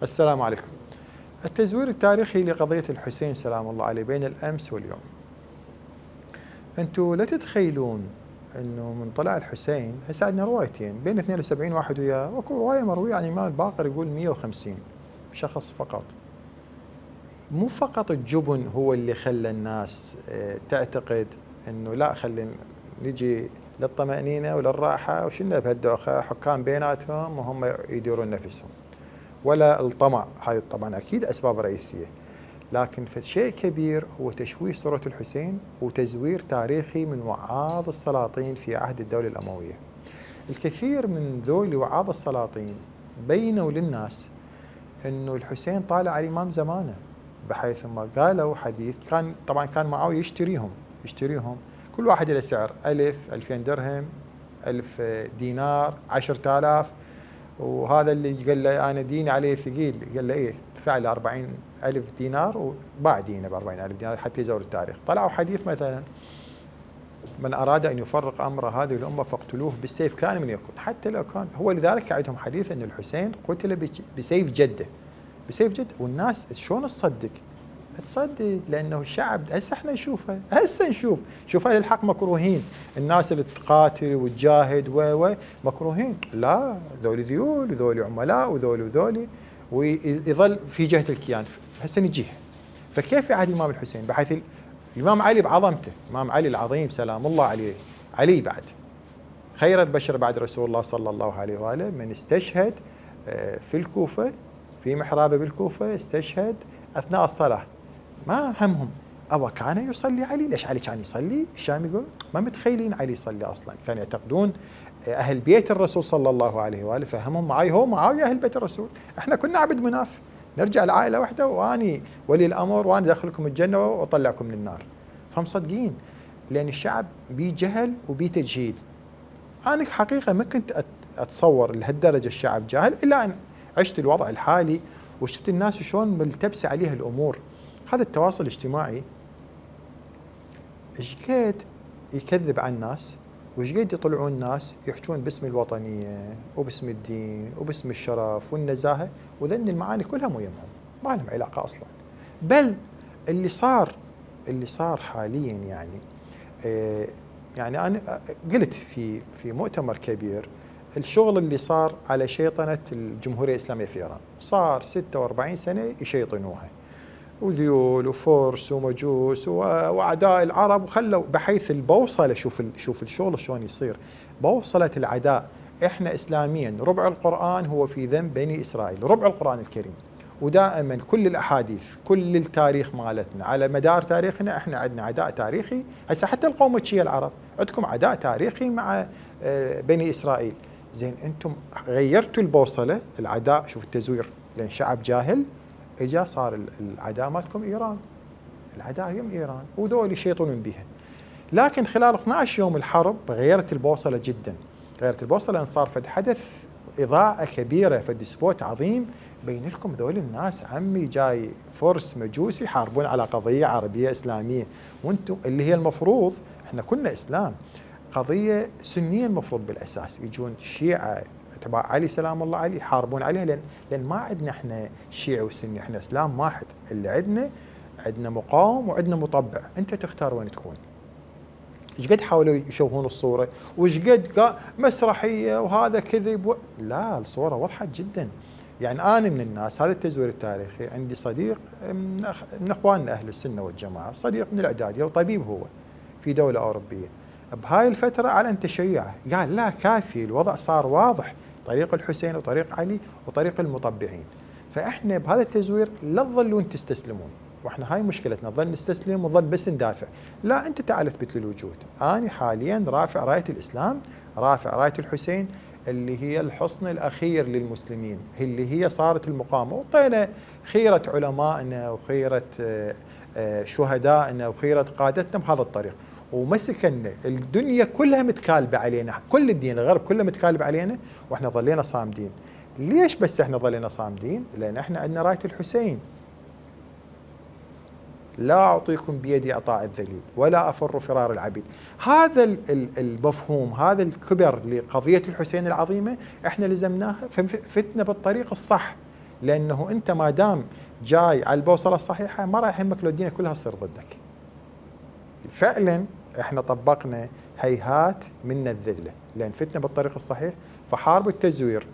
السلام عليكم. التزوير التاريخي لقضية الحسين سلام الله عليه بين الأمس واليوم. أنتم لا تتخيلون أنه من طلع الحسين، هسه عندنا روايتين بين 72 واحد وياه، وكو رواية مروية عن الإمام الباقر يقول 150 شخص فقط. مو فقط الجبن هو اللي خلى الناس تعتقد أنه لا خلينا نجي للطمأنينة وللراحة وشلنا بهالدوخة حكام بيناتهم وهم يديرون نفسهم، ولا الطمع. هاي طبعا أكيد أسباب رئيسية، لكن فشيء كبير هو تشويه صورة الحسين وتزوير تاريخي من وعاظ السلاطين في عهد الدولة الأموية. الكثير من ذول وعاظ السلاطين بينوا للناس أنه الحسين طالع على الإمام زمانه، بحيث ما قالوا حديث كان معاوية يشتريهم كل واحد له سعر 1000 2000 درهم 1000 دينار 10000. وهذا اللي قال له أنا ديني عليه ثقيل، قال له إيه دفع له 40,000 دينار وباع دينه ب 40,000 دينار حتى يزور التاريخ. طلعوا حديث مثلا من أراد أن يفرق أمر هذه الأمة فاقتلوه بالسيف كان من يكون، حتى لو كان هو. لذلك عندهم حديث أن الحسين قتل بسيف جده، والناس شلون تصدق لأنه الشعب هسه احنا نشوفها، شوف أهل الحق مكروهين، الناس اللي تقاتل وتجاهد مكروهين، لا ذول ذيول وذول عملاء وذول ويظل في جهة الكيان. هسه نجيه، فكيف في عهد الإمام الحسين بحيث الإمام علي بعظمته، الإمام علي العظيم سلام الله عليه، علي بعد خير البشر بعد رسول الله صلى الله عليه وآله، من استشهد في الكوفة في محرابه بالكوفة، استشهد أثناء الصلاة. ما همهم أو كان يصلي علي، ليش علي كان يصلي؟ الشام يقول ما متخيلين علي يصلي أصلا، كانوا يعتقدون أهل بيت الرسول صلى الله عليه وآله، فهمهم معاوية أهل بيت الرسول، احنا كنا عبد مناف، نرجع لعائلة واحدة واني ولي الأمر واني ادخلكم الجنة واطلعكم من النار. فهم صدقين، لأن الشعب بي جهل وبي تجهيل. أنا حقيقة ما كنت أتصور لهالدرجة الشعب جاهل، إلا أن عشت الوضع الحالي وشفت الناس شلون ملتبسة عليها الأمور. هذا التواصل الاجتماعي ايش قد يكذب عن الناس، وايش قد يطلعون الناس يحجون باسم الوطنية وباسم الدين وباسم الشرف والنزاهة، وذن المعاني كلها مو يمهم، ما لهم علاقة أصلا. بل اللي صار حاليا يعني أنا قلت في مؤتمر كبير الشغل اللي صار على شيطنة الجمهورية الإسلامية في إيران، صار 46 سنة يشيطنوها، وذيول وفرس ومجوس وأعداء العرب، وخلوا بحيث البوصلة. شوف الشغل شلون يصير، بوصلة العداء. احنا إسلاميا ربع القرآن هو في ذنب بني إسرائيل، ربع القرآن الكريم، ودائما كل الأحاديث كل التاريخ مالتنا على مدار تاريخنا احنا عندنا عداء تاريخي. هسه حتى القومية العرب عندكم عداء تاريخي مع بني إسرائيل. زين انتم غيرتوا البوصلة، العداء شوف التزوير، لأن شعب جاهل اجا صار العداء مالكم إيران، العداء يم إيران وذول يشيطون بها. لكن خلال 12 يوم الحرب غيرت البوصلة جدا، غيرت البوصلة ان صار فد حدث إضاءة كبيرة، فد سبوت عظيم بين لكم ذول الناس عمي جاي فرس مجوسي يحاربون على قضية عربية إسلامية، وانتم اللي هي المفروض احنا كنا إسلام، قضية سنية المفروض بالأساس، يجون الشيعة اتباع علي سلام الله عليه يحاربون عليها، لأن ما عندنا احنا شيعي وسني، احنا إسلام واحد، اللي عندنا مقاوم وعندنا مطبع، انت تختار وين تكون. ايش قد حاولوا يشوهون الصورة، وايش قد مسرحية وهذا كذب لا، الصورة وضحت جدا. يعني أنا من الناس، هذا التزوير التاريخي، عندي صديق من أخواننا أهل السنة والجماعة، صديق من الإعدادية وطبيب هو في دولة أوروبية، بهاي الفترة أعلن تشيعه، قال لا كافي، الوضع صار واضح، طريق الحسين وطريق علي وطريق المطبعين، فإحنا بهذا التزوير لا تظلون تستسلمون، وإحنا هاي مشكلتنا، نظل نستسلم ونظل بس ندافع. لا، أنت تعال اثبت لي الوجود. أنا حاليا رافع راية الإسلام، رافع راية الحسين اللي هي الحصن الأخير للمسلمين، اللي هي صارت المقاومة، وطينا خيرة علمائنا وخيرة شهدائنا وخيرة قادتنا بهذا الطريق، ومسكنا الدنيا كلها متكالبة علينا، كل الدين الغرب كله متكالب علينا، واحنا ظلينا صامدين. ليش بس احنا ظلينا صامدين؟ لأن احنا عندنا راية الحسين، لا أعطيكم بيدي أطاع الذليل ولا أفر فرار العبيد. هذا المفهوم، هذا الكبر لقضية الحسين العظيمة احنا لزمناها، فتنا بالطريق الصح. لأنه أنت ما دام جاي على البوصلة الصحيحة ما راح يهمك لو الدنيا كلها تصير ضدك. فعلا احنا طبقنا هيهات من الذلة لأن فتنا بالطريق الصحيح. فحارب التزوير،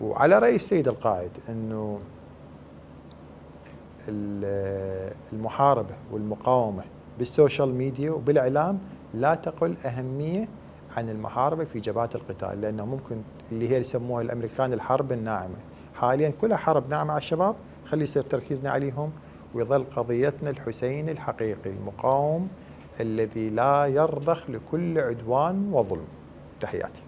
وعلى رأي السيد القائد أنه المحاربة والمقاومة بالسوشيال ميديا وبالإعلام لا تقل أهمية عن المحاربة في جبهات القتال، لأنه ممكن اللي هي يسموها الأمريكان الحرب الناعمة. حاليا كلها حرب ناعمة على الشباب، خلي يصير تركيزنا عليهم ويظل قضيتنا الحسين الحقيقي المقاوم الذي لا يرضخ لكل عدوان وظلم. تحياتي.